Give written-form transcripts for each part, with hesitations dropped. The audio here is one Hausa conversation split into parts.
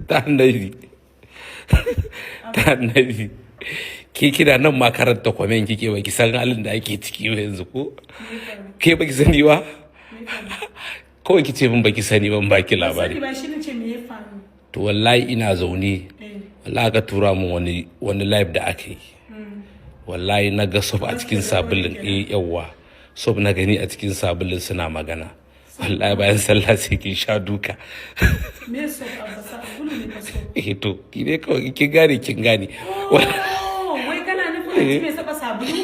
Ta Annabi, ta Annabi, ke kina nan ma karanta comment kike, baki san halin da ake ciki ba yanzu ko? Ke baki sani ba? Kawai ki ce min baki sani ban baki labari. Sani ba, shi ne ce me ya faru? To wallahi ina zaune, wallahi aka tura min wani live da aka yi. Wallahi na ga soap a cikin sabulin. Eh, yawwa, soap na gani a cikin sabulin suna magana. Wallahi bayan sallah sai kin sha duka. Me soap, Abba? Sabulu ne ka soap? Eh, to ki ne kawai kin gane, kin gane. Oh, wai kana nufin anti mai saba sabulu?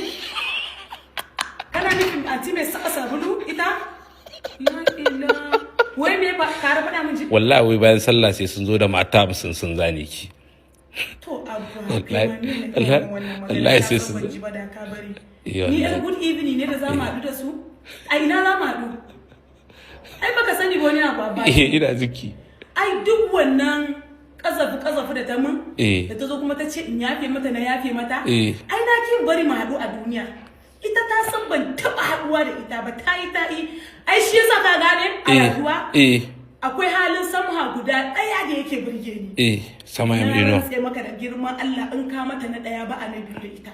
Kana nufin anti mai saba sabulu ita? La ila. Wai me ba ka faɗa min ji? Wallahi wai bayan sallah sai sun zo da mata 50 sun zane ki. To Abba, Wallahi, kai ma me ne wallahi, kai wannan magana? Wallahi Ka sai san su ban zo. ji ba, da ka bari. Eh, Ni wallahi. yar good evening ne da za mu haɗu da su? A ina za mu haɗu? Ai baka sani ba wani abu, Abba. Eh, ina jiki. Ai duk wannan kazafi kazafi da ta mun, da ta zo kuma ta ce in yafe mata, na yafe mata. Ai na kin bari mu haɗu a duniya. Ita ta san ban taɓa haɗuwa da ita ba, ta yi ta yi. Ai shi yasa ka gane a rayuwa akwai halin Samha guda ɗaya da yake burge ni. Eh, sama Na ino. rantse maka da girman Allah, in ka mata na ɗaya ba a na biyu da ita.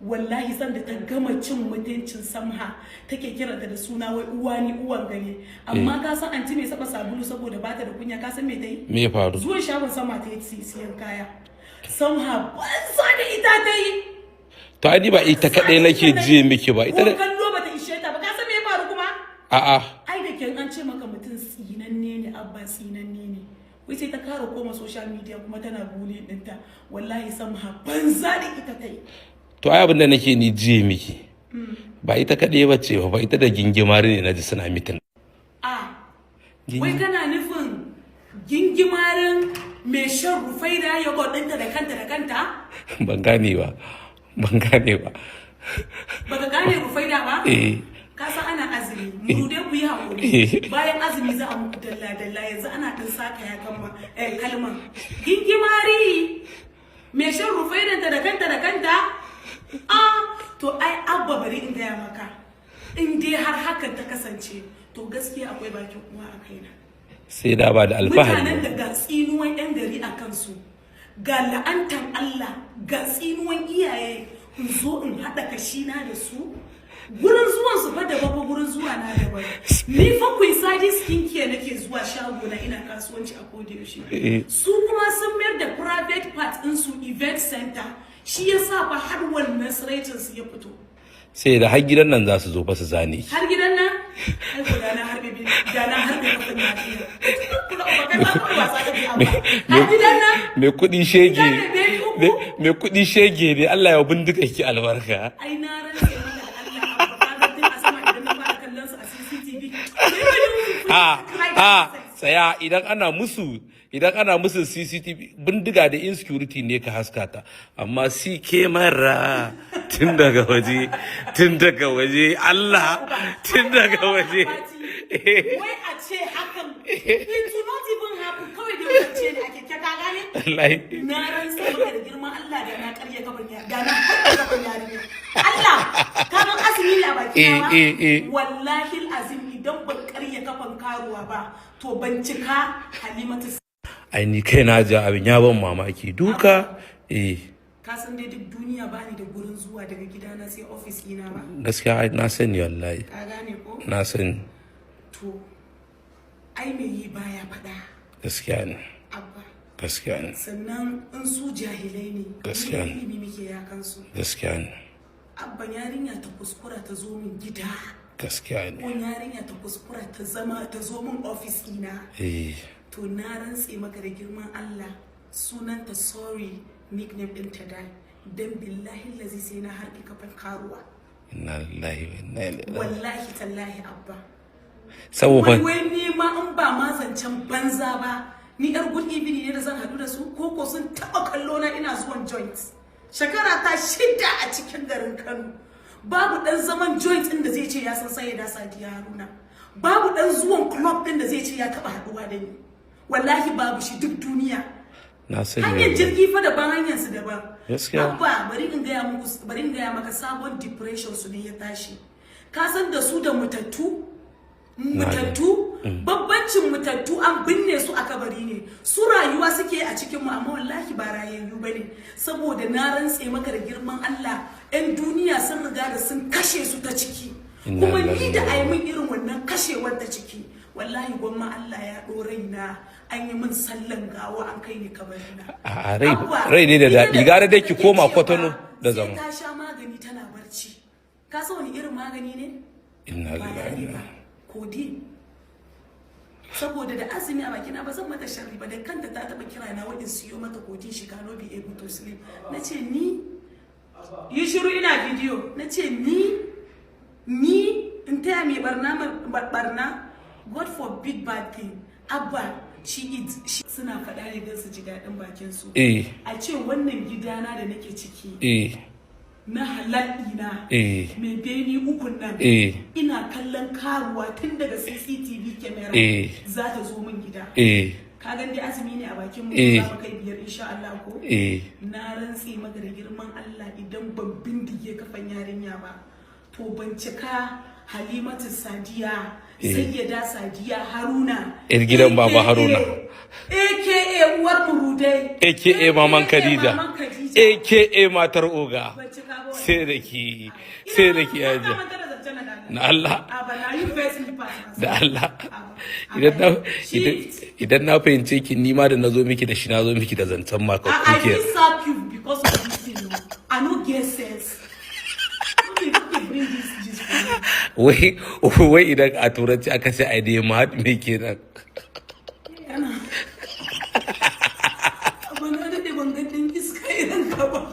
Wallahi san da ta gama cin mutuncin Samha, take kiranta da suna wai uwa ni uwan gane. Amma ka san anti mai saba sabulu, saboda bata da kunya, ka san me ta yi? Me ya faru? Zuwan shagon Samha ta yi siyan kaya. Samha banza da ita ta yi. To ai ni ba ita kadai nake jiye miki ba, ita Ko da kallo bata ishe ta ba. Ka san me ya faru kuma? A'a. Ai da kyan an ce maka mutum tsinanne ne, Abba, tsinanne ne. Wai sai ta kara koma social media kuma tana bully ɗinta. Wallahi Samha banza da ita ta yi. To ai abin da nake ni jiye miki, ba ita kadai ba ce ba, ita da Gingimari ne naji suna meeting. A wai kana nufin Gingimarin mai shan Rufaida yogurt ɗinta da kanta da kanta? Ban gane ba, ban gane ba. Baka gane Rufaida ba? Eh. Ka san ana azumi, mu dai ku yi haƙuri. Bayan azumi za a muku dalla dalla. Yanzu ana ɗan saka ya kama kalman Gingimari mai shan Rufaidanta da kanta da kanta. Ah, to ai Abba, bari in gaya maka, in dai har hakan ta kasance, to gaskiya akwai bakin uwa a kaina. Sai da ba da alfahari. Mutanen da ga tsinuwan yan gari a kansu, ga la'antan Allah, ga tsinuwan iyaye, in zo in haɗa kashina da su? Gurin zuwan su fa daban fa, gurin zuwa na daban. Ni fa Queen Sadi Skin Care nake zuwa shago na, ina kasuwanci a koda yaushe. Su kuma sun mayar da private part din su event center. Shi yasa fa har wannan siraicin su ya fito. Sai da har gidan nan za su zo fa su zane ki. Har gidan nan? Ai ko da na harbe da na harbe kafin lafiya. Kai ma kawai wasa kake, Abba. Har gidan nan? Mai kuɗi shege. Gidan da beni uku? Mai kuɗi shege ne. Allah ya bindiga ki albarka. Ai na rantse maka da Allah, Abba, ka ga tun a sama idan na fara kallon su a CCTV. A a, tsaya. Idan ana musu CCTV, bindiga da insecurity ne ka haska ta, amma si mara tun daga waje, tun daga waje, Allah, tun daga waje. Wai a ce hakan, it will not even happen. Kawai dai wance ne a keke, ka gane? Wallahi. Na rantse maka da girman Allah, da na karya kafan ya da na haɗa kafan yarinya. Allah, ka ga azumi ne a baki na ba? Eh, eh, eh. Wallahi azim, idan ban karya kafan karuwa ba, to ban cika Halimatu. Ai ni kai na ji abin ya ban mamaki duka, eh. Ka san dai duk duniya bani da gurin zuwa daga gidana sai ofis ina ba? Gaskiya ai na sani wallahi. Ka gane ko? Na sani. To ai mai yi baya faɗa. Gaskiya ne. Abba. Gaskiya ne. Sannan in su jahilai ne, Gaskiya ne. ilimi muke ya kansu. Gaskiya ne. Abban, yarinya ta kuskura ta zo min gida, Gaskiya ko ne. yarinya ta kuskura ta zama ta zo min ofis ina, to na rantse maka da girman Allah, sunanta sorry, nickname ɗinta da dan billahi lazi sai na harbi kafan karuwa. Inna lillahi wa inna ilaihi raji'un. Wallahi tallahi, Abba. Saboda Wai wai ni ma in ba ma zancen banza ba, ni yar good evening ne da zan haɗu da su? Ko ko sun taɓa kallo na ina zuwan joint? Shekara ta 6 a cikin garin Kano, babu ɗan zaman joint ɗin da zai ce ya san Sayyada Sadiya Haruna. Babu ɗan zuwan club ɗin da zai ce ya taɓa haɗuwa da ni. Wallahi babu shi duk duniya. Na sani Hanyar wallahi. jirgi fa daban, hanyar su daban. Gaskiya. Abba, bari in gaya muku, bari in gaya maka, sabon depression su ne ya tashi. Ka san da su da mutattu, mutattu. Babbancin mutattu an binne su a kabari ne. Su rayuwa suke a cikin mu, amma wallahi ba rayayyu bane, saboda na rantse maka da girman Allah, 'yan duniya sun riga da sun kashe su ta ciki. Inna Kuma ni da lillahi. a yi min irin wannan kashewar ta ciki, wallahi gwamma Allah ya ɗorai na an yi min sallan gawa an kai ni kabari na. A rai. Abba, Rai ne da ita daɗi, gara dai ki take koma cewa Kwatano da sai zama. ta sha magani tana barci. Ka san wani irin magani ne? Inna Ba lillahi. daɗi ba, codeine. Saboda da azumi a bakina, ba zan mata sharri ba, da kanta ta taɓa kira na wadin siyo mata codeine, she cannot be able to sleep. Na ce ni, yi shiru, ina bidiyo. Na ce ni in taya mai barna barna? God forbid bad thing. Abba, she is she, suna faɗa ne don su ji daɗin bakin su. A ce wannan gidana da nake ciki na halal ɗina, mai beni ukun nan, ina kallon karuwa tun daga CCTV camera za ta zo min gida. Ka gan dai azumi ne a bakin mu, za mu kai 5 insha Allah ko. Na rantse maka da girman Allah, idan ban bindige kafan yarinya ba, to ban cika Halimatu Sadiya, Sayyada Sadiya Haruna, Yar gidan Baba AKA Haruna. AKA uwar murudai, AKA Maman Khadija. Maman Khadija. AKA matar oga. Ban cika ba. Sai da ki, sai da ki yaji na Allah. Abba, na you vex me pass. Da Allah, idan na fahimce ki, ni ma da nazo miki da shi, nazo miki da zancen maka I kuke. fit sack you because of this thing. No. I no get sense. No dey bring this gist for me. Wai idan a Turanci aka ce "I dey mad", me kenan?